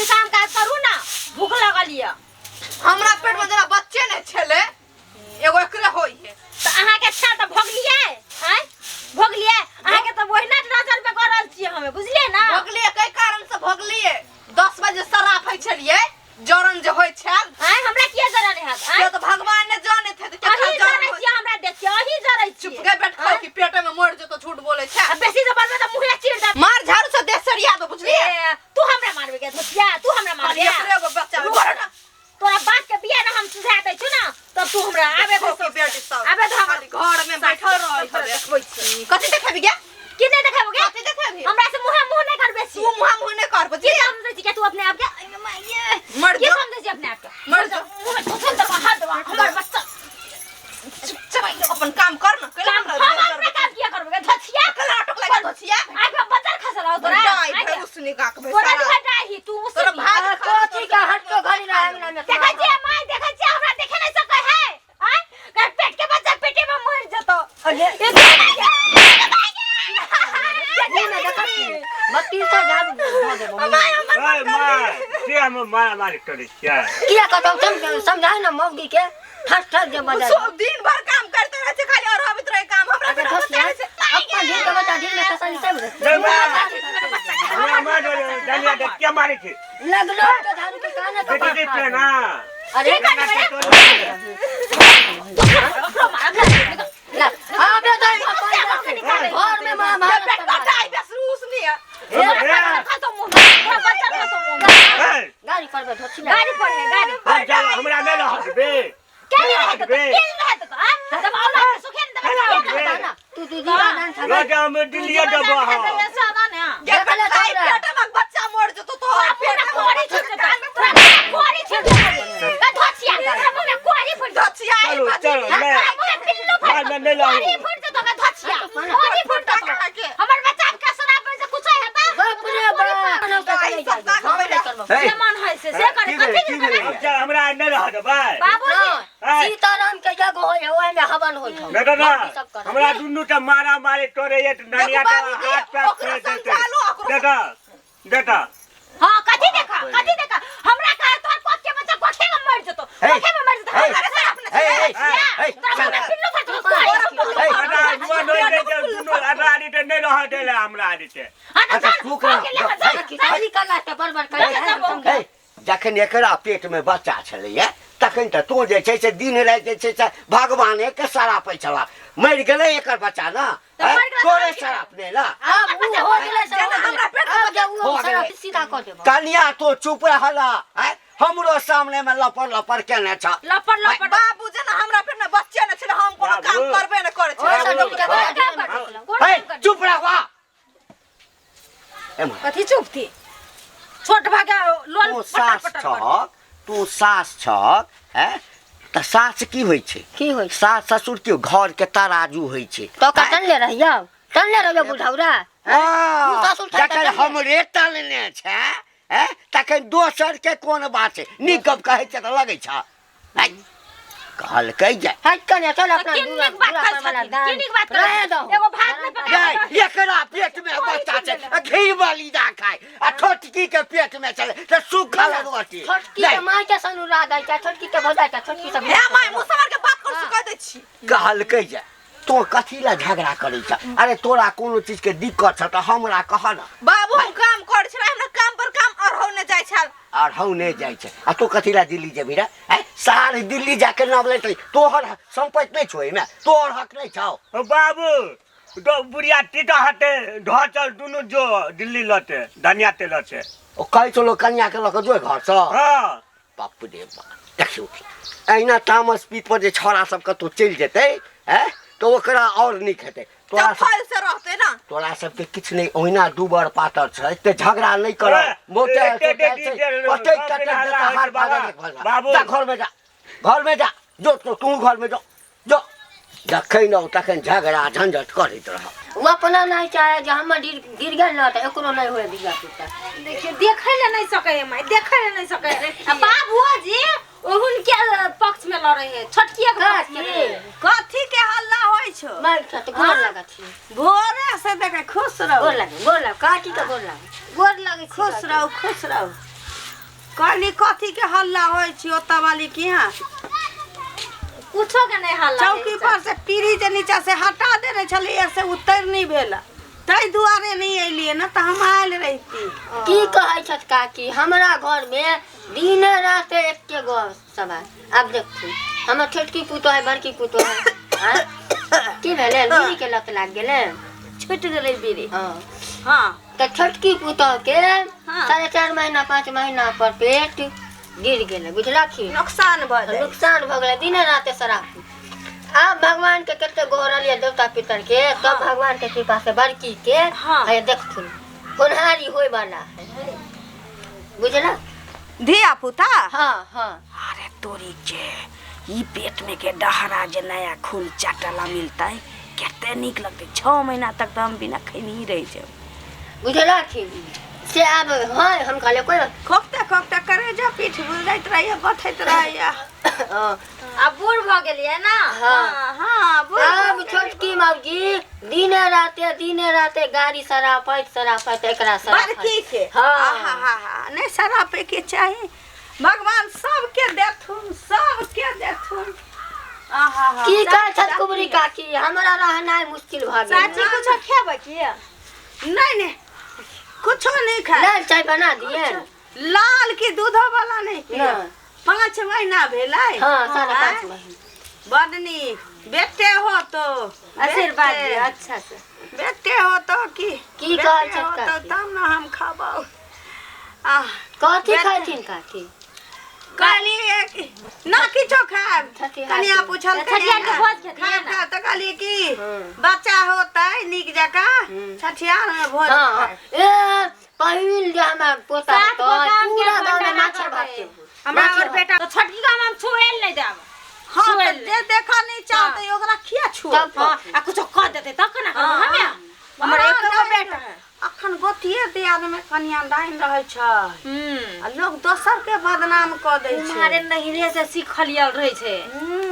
किछु काम काज करू ना भूख लगल यऽ हमरा पेट में जेना बच्चे ने छेले एगो एकरे होई है तऽ अहाँके छल तऽ भोगलियै आँय भोगलियै अहाँके तऽ ओहिना नजर में गड़ल छियै हमे बुझलियै ना भोगलिए कई कारण से भोगलिए 10 बजे शराब है छलिए जरन जे होई छल आँय हमरा किया जरन हैत से आँय तो भगवान ने जाने थे तो केकरा अहीं जरन जरै होई छियै हमरा देखियै अहीं जरै चुप छियै के बैठ खाओ कि पेटे में मर जेतो झूठ बोले छे आ बेसी जे बोलबै तऽ मुँहे चीर देब मार झाड़ू से देह सरिया दो बुझलिए ए, तू हमरा मारबे के धोतिया तू हमरा खाली मारबे एकरे एगो बच्चा रुक ना। तोरा बाप के बियाह ना हम सुझा दै छु ना तब तू हमरा आबे देखो की बेटी सब आबे तो खाली घर में बैठल रही तोरा देखबै छी कथी देखेबी गे की नहीं देखेबो गे कथी देखेबी हमरा से मुँह मुँह नहीं करबे छी तू मुँह मुँह नहीं कर की बुझलिए समझै छी के तू अपने आप के अरे माये मर की जो समझै छी अपने आप के मर जो मुँह में थुथुन दबा हाथ दबा हमर बच्चा चुपचाप अपन काम कर ना काम हम अपने काम किया करबे गे धछिया कला अटक लगा धोछिया आइ पे बच्चा खसल आओ तोरा डाई आइ भे उसनी का के तोरा भी हटाही तू उसनी तोरा भाग कथी के हटको घड़ी ना अंगना में देखै छियै माय देखै छियै हमरा देखे नहीं सकै है आय कर पेट के बच्चा पेटे में मर जतो अरे ये मुँह में देखै छी बत्ती से झाड़ू धऽ देबो मुँह में। ओए माय के हम मारा मारी करै छियै किया कहतौ समझाय ना मौगी के ठस ठस जे बजल सब दिन भर काम करते रहे छे खाली और आबित रहे काम हमरा अच्छा बिना ठस बता ना छे अपन ढील के बच्चा ढील में तसल्ली से नहीं माय हमरा मार डलिया के के मारै छै लगलो के झाड़ू के काने बेटी कपार दै फाड़ छियै देबो। ना अरे ला आबे दे घर में महाभारत पेट करवा कटाई बस उसनी है गाड़ी करबे धोती ना गाड़ी पर है गाड़ी हम जा हमरा नहि रहत बे के नहीं रहत के नहीं रहत आ तब औलाद के सुखे न देबै ना तू तू जीवा दान छबे लऽ जा हम दिल्लीए देबो हम गे देखले पेट तोरा। पेट में बच्चा मर जतो तोहर पेट में कोरी छूट जेतौ तोरा कोरी छूट जेतौ धोचिया तोरा मुँह में कोरी फूट जेतौ धोछिया चलू चलू नहि तोरा मुँह में पिल्लू फूट नहि नहि कोरी रहू फूट जेतौ गे धोचिया कोरी फूट जेतौ हमर बच्चा के शराब में से कुछ हेता बाप रे बाप ना दाई सब साग हम नहीं करबो हे, जे मन है से से करे की भेलै, कथी की के भेलै? हम जा हमरा नहि रहत देबै बाबूजी आँय। सीताराम के यज्ञ होय है ओहि में हवन होय है नहीं दादा बाकी सब करब। हमरा दुनू के मारा मारी करे ये ननिया के बाबूजी, हाथ पैर ओकरा छोड़ देते समझा लो, ओकरो दादा दादा हां कथी देखा कथी देखा हमरा कह तोर कोख के बच्चा कोखे में मर जेतो हे, कोखे में मर जेतो हे, हमरा से अपने हे, हे, हे, तोरा मुँह में पिल्लू फट जेतो हे, दादा दुआ नहीं दे के दुनू आधा आदि ते नहीं रह देले हमरा आदि ते अच्छा, सुख रह। खिचड़ी करला से बड़ बड़ करे है हे, जखन एकरा पेट में बच्चा छलैया तखन तऽ तों जे छै से दिन राति जे छै से भगवाने के शरापै छला मरि गेलै एकर बच्चा ना तऽ मरि गेलै तोरे तऽ शराप ने ना आब उ हो गेलै से जेना हमरा पेट में आब जे उ हो हम गेलै। शराब सीधा कऽ देबो कनिया तो चुप रहला आँय? हमरो सामने में लपड़ लपड़ केने छ लपड़ लपड़ बाबू जेना हमरा पेट में बच्चे ने छले हम कोनो काम बाबू। करबे ने करे ओहि छले से ढील के बच्चा ढील में खसलौ। कोन हे काम कर चुप रहवा एम्हर कथी चुप थी छोट भागे लोल तू पटर सास पटर कर। छहक तू सास छहक हैं तऽ सास की होइ छै की होइ छै? सास ससुर के घर के तराजू होइ छै तो का टनले रहियो टनले रहियो बुढ़ौरा हँ, तू सासुर छै तऽ जखन टनले। हमरे टलने छै हैं तखन दोसर के कोन बात छै नीक गप कहै छै तऽ लगै छ आँय, कहलकै जे हट कने चल अपना की दूरा नीक बात दूरा करै पर वाला छथिन, दान की नीक बात करै रहे छथिन। दहो एगो भात नहि पका गै, एकरा पेट में बच्चा छै आ घी वाली दा खाय आ छोटकी के पेट में छलै तऽ सूखल रोटी छोटकी नहि, के माय के सनुरा दै छै छोटकी के भौजाई के छोटकी सब हे माय मुँह समार के बात कर कह दै छी कहलकै जे तो कथी लए झगड़ा करै छ अरे तोरा कोनो चीज के दिक्कत छ तऽ हमरा कह न बाबू हम काम करै छलै हमरा काम पर काम अरहौ ने जाइ छल अढ़ौ नहि जाइ छै आ तू कथी लए दिल्ली जेबही रे आँय सारे दिल्ली जाके नाम लैत रही तोहर सम्पत्ति नहि छौ एहिमे तोहर हक नहि छौ ओ बाबू तो बुढ़िया टीटा हटे ढह चल दुनू जो दिल्ली लते धनिया तेल लते ओ कहै छौ लोक कनियाके लऽ कऽ जो घरसँ हाँ बाप रे बाप देखियौ अहिना तामस पीत पर जे छौड़ा सब कतहु चलि जेतै आँय तऽ ओकरा आओर नीक हेतै तोरा जब फल से रहते ना तोरा सबके किछु नहि ओहिना दूबर पातर छै एते झगड़ा नहि कर ए, मोटे एते तोटे दिन छै जे कटैक सब कटैक दिन हल्ला देता होइ छै हार बाबा। भागल घर जा बाबू। जा घर में जा घर में जा जो तो तू घर में जो जो जखन आउ तखन झगड़ा झंझट करैत रह ओ अपना नहीं चाहे जे हमर गिर गिर गेल ना तऽ एकरो नहीं होए धिया पुता देखियौ देखै लए नहि सकै है माय देखै लए नहि सकै है आ बाबुओ जी हुनके पक्ष में लड़े है छोटकिए के पक्ष में लड़े है। कथी के हल्ला होइ छौ मार खा तो गोर लगत छी भोरे से देखे खुश रहो गोर लगे गोर लगे काटी के गोर लगे गोर लगे खुश रहो खुश रहो कहली कथी के हल्ला होइ छी ओतऽ वाली की यहाँ कुछो के नहीं हल्ला चौकी पर से पीढ़ी जे नीचा से हटा देने छलियै से उतरि नहि भेल ताहि दुआरे नहि एलियै ने तऽ हम आयल रहिती। की कहै छथि काकी, हमरा घर में दिन रात एके गो सवाल। आब देखू हमर छोटकी पुतोह है बड़की पुतोह है, आँय? की भेलै, बीड़ी के लत लागि गेलै, छुटि गेलै बीड़ी। हँ हाँ तऽ छोटकी पुतोह के हाँ। 4.5 महीना 5 महीना पर पेट गिर गेलै, बुझलखिन? नुकसान भऽ जाइ। नुकसान भऽ गेलै, दिने राते शराब। आब भगवान के कते गोरल ये देवता पितर के, तब भगवान के कृपा से बड़की के हाँ। है देखथुन होनहारी होय वाला है, बुझलक? धिया पुता? हाँ हाँ। अरे तोरी के ई पेट में के डहरा जे नया खून चाटला मिलता है कते नीक लगते। 6 महीना तक तो हम बिना खैने ही रह जाब, बुझलखिन? से आब हाँ हम कहले कोई खोकते खोकते करे जा पीठ बुझैत रहैया बथैत रहैया। हाँ। अब बूढ़ भऽ गेलियै ना? हाँ। हाँ बूढ़। आब छोटकी मौगी दिने राते गाड़ी सराफैत सराफैत एकरा सराफैत। बड़की के? हाँ। आहा हा हा, नहीं सराफे के चाही, भगवान सबके देथुन, सबके देथुन। आहा हा। की कहै छथि कुबरी काकी, हमरा रहनाइ मुश्किल भऽ गेल। चाची कुछो खेबै की? नहीं नहीं कुछो नहीं खाए। लाल चाय बना दिए? लाल की दूधो वाला नहीं पिया। नहीं। 5 महीना भेलै। हाँ 5.5 महीना। बड नीक बेटे हो तो आशीर्वाद दियौ अच्छा से। बेटे हो तो की की कहै बेटे हो छथि तो काकी? तब ना हम खाबौ। आह कथी खाइथिन काकी? कहलियै कि ना किछो खायब। छठिहार कनिया के। पूछल छठिहार के भोज खेतियै खायब ना? खायब तऽ कहलियै कि हम्म। बच्चा होतै नीक जकाँ हम्म। छठिहार में भोज हाँ खायब। ए पहिल जे हमरा पोता 7 गो होतै, गाम के पूरा गाँव में भंडारा माछर भात करबै। के भोज। हमरा माछर और बेटा तो छोटकी गाम हम छुएल नहीं देब। हाँ तऽ छुएल जे देखऽ नहीं चाहतै ओकरा किया छुअत? तब हाँ आ कुछो कह देतै तब केना करबै हमे? हमर हाँ, एक गो डाइन बेटा है। अखन गोतिये दियाद में कनिया डाइन रहै छै हम्म आ लोग दोसर के बदनाम कऽ दै छै। तुम्हारे नहिरे से सीखलियल रहै छै।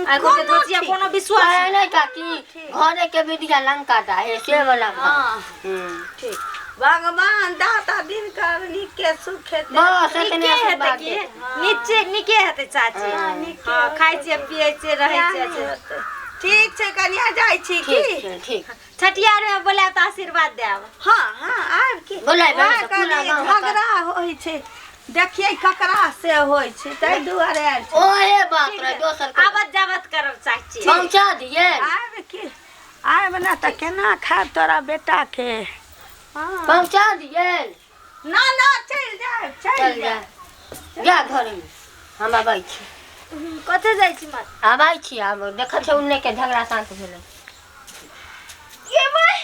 आ कोनो कोनो दोचिया ठीक। कोनो विश्वास कहै नहीं काकी, घरे के विद्या लंका डाहे से वाला बात। हाँ हम्म। ठीक। भगवान दाता दिन कर नीक के सुख हेतै। बस एतने नीके हेतै आशीर्वाद की? देतै। नीचे नीके हेतै चाची। हाँ, नीके हाँ खाइ छियै पियै छियै रहै छियै किया नहि हेतै? ठीक छै कनिया जाइ छी की? ठीक छै ठीक। छठियार में बोलायब तऽ आशीर्वाद देब। हाँ हाँ आब की बोलायब, वएह तऽ पूरा कहलियै, गाँव होतै। झगड़ा होइ छै देखियै ककरा से होइ छै ताहि दुआरे आयल छी। ओहे बात रहे दोसर के। आबत जाबत करब चाची। पहुँचा दिए। आब की आब ना तऽ केना खायब तोरा बेटा के? हाँ। पहुँचा दिए। ना ना चलि जायब चलि चल जा जायब। जा घर में हम आबै छी। कतऽ जाइ छी माँ? आबै छी आब देखै छै उन्ने के झगड़ा शांत भेलै। ये माय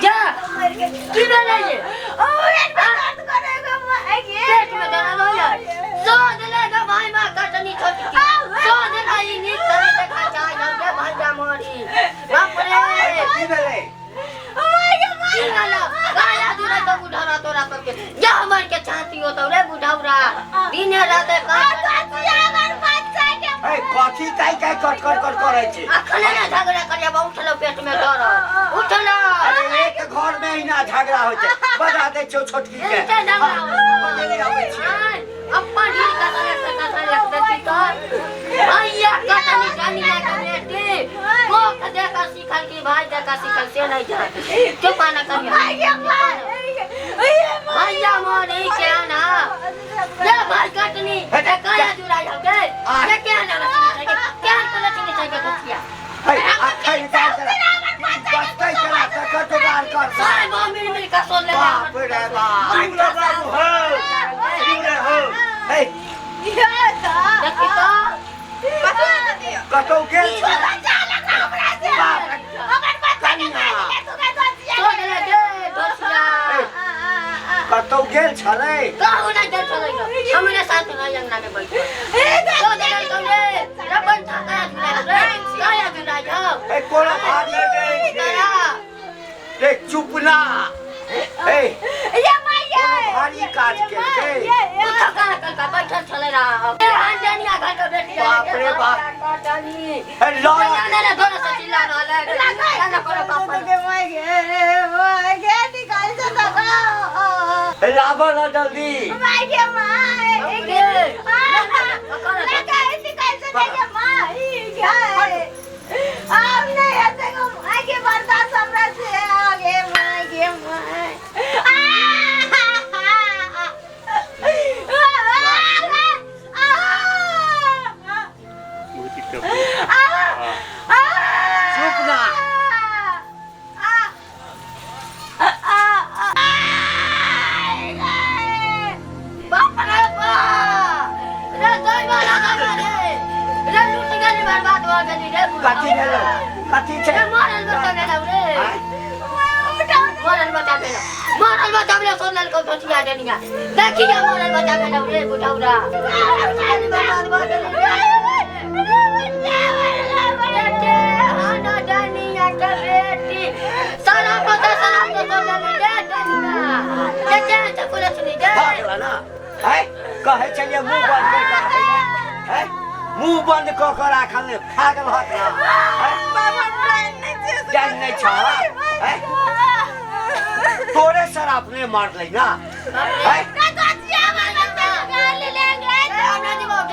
जा की भेलै ये? पेट में दर्द होइए। सो देले गे भाई माँ कटनी छोटकी। सो देले ई नीक तरह से खा चाहे हम गे भाई जा मरी। बाप रे। की भेलै? की भेलो? गाया दूरा तो बुढ़ौरा तोरा सबके। जा हमर के छाती होतौ रे बुढ़ौरा। दिने राते काज ए कथी काई काई कट कट कट करै छी? अखने ने झगड़ा करिया उठलो पेट में दर्द। उठलो। अरे एक घर में अहिना झगड़ा होइ छै, बजा दै छौ छोटकी के। एते झगड़ा होइ छै। बजेले अबै छियै। आय, अपन ढील कतने से कतने लगते छी तो। भैया कतनी कनिया के बेटी। कोख देखा सीखल की भाई देखा सीखल से नहीं जान। चुप ना कनिया। भैया मोरी के ना। ले भाई कटनी। ए काया जुराई हो गए। ये क्या ना लक्ष्मी छै क्या तो लक्ष्मी छै के दुखिया। है अखन जा चला। बचतै चला तकर जोगाड़ कर। सारे गाँव मिल मिल के सोल ले। बाप रे बाप। चुप रह बाबू हो, चुप रह हो। हे देखी तो कतौ गेल छलै? बाप रे, कनिया सोल ले गे दोसिया। कतौ गेल छलै? कहू नहीं गेल छलै हमरे साथ नहीं अंगना में बैठल। सो देले तो रे रबन था काया जुराई रे काया जुराई हो। ए कोना भारी तारा रे चुप ना। ए ये माय कोनो भारी काज केलकै। बैठल छलै रहा अंजनिया घर के बेटी। बाप रे बाप। ए, लड़ ना दोनों से चिल्ला रहल है ना करो बाप। ए, लाबो ना जल्दी। चुप ना। बाप रे बाप रे दैवा लगा रे रे लूट गेली बर्बाद भ गेली रे। कथी भेलो? कथी छै? रे मरल बच्चा भेलौ रे। आँय? मरल बच्चा भेलौ, मरल बच्चा भेलौ। सोनल को धोतिया डनिया देखिए मरल बच्चा भेलौ रे बुढ़ौरा। बर्बाद भ गेली रे। बेटे हाना डनिया के बेटी सारा पता सारा तो सोनल रे डनिया के के से सुनी रे। भऽ गेला ना? हैं? कहै छलियै मुँह बंद कऽ कऽ राखै लए। हैं? मुँह बंद कऽ कऽ राखल नहि खा गेल हत ना? हैं? जान नहि छह? हैं? तोरे शराब नहि मारलै ना? हैं? हमरा दिमाग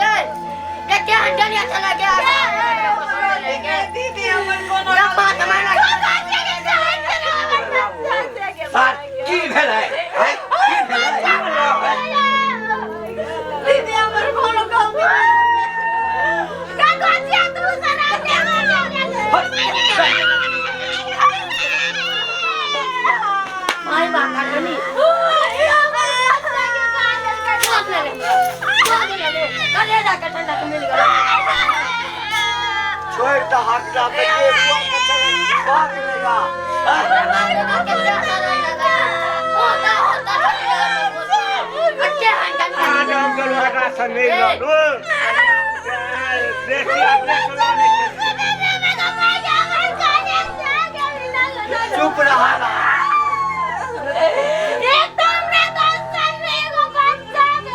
गे के हंडलिया चला गया। दीदी हमर कोनो सर की भेलै? हैं? की भेलै? हैं? दीदी हमर कोनो गलती माय बा कहानी भाग ले ले भाग ले ले कलेजा के ठंडा के मिल गया। छोड़ि दहक जा के भऽ गेलै गा। हैं? बाप रे बाप के प्यासा नहीं लगा होता होता अच्छे हंडलिया। आराम करू, एकरा से नहि लड़ू। देखी अपने सुना नहि छै। चुप रहा ना।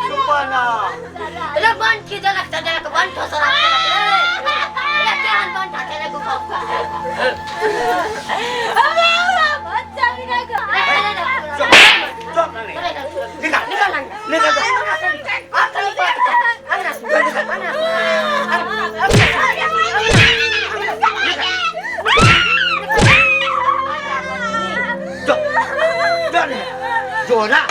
चुप ना। रे बन की जनक जनक बन तो सरा रे रे के हन बन ठाके को चुप चुप ना नहीं। निकाल निकल निकाल दे। जो जो ने जो ना।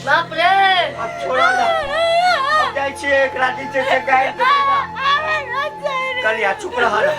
बाप रे अब छोड़ा ना। अब जाइ छियै एकरा नीचे से गाड़ि देबै ना। कलिया चुप रह ना।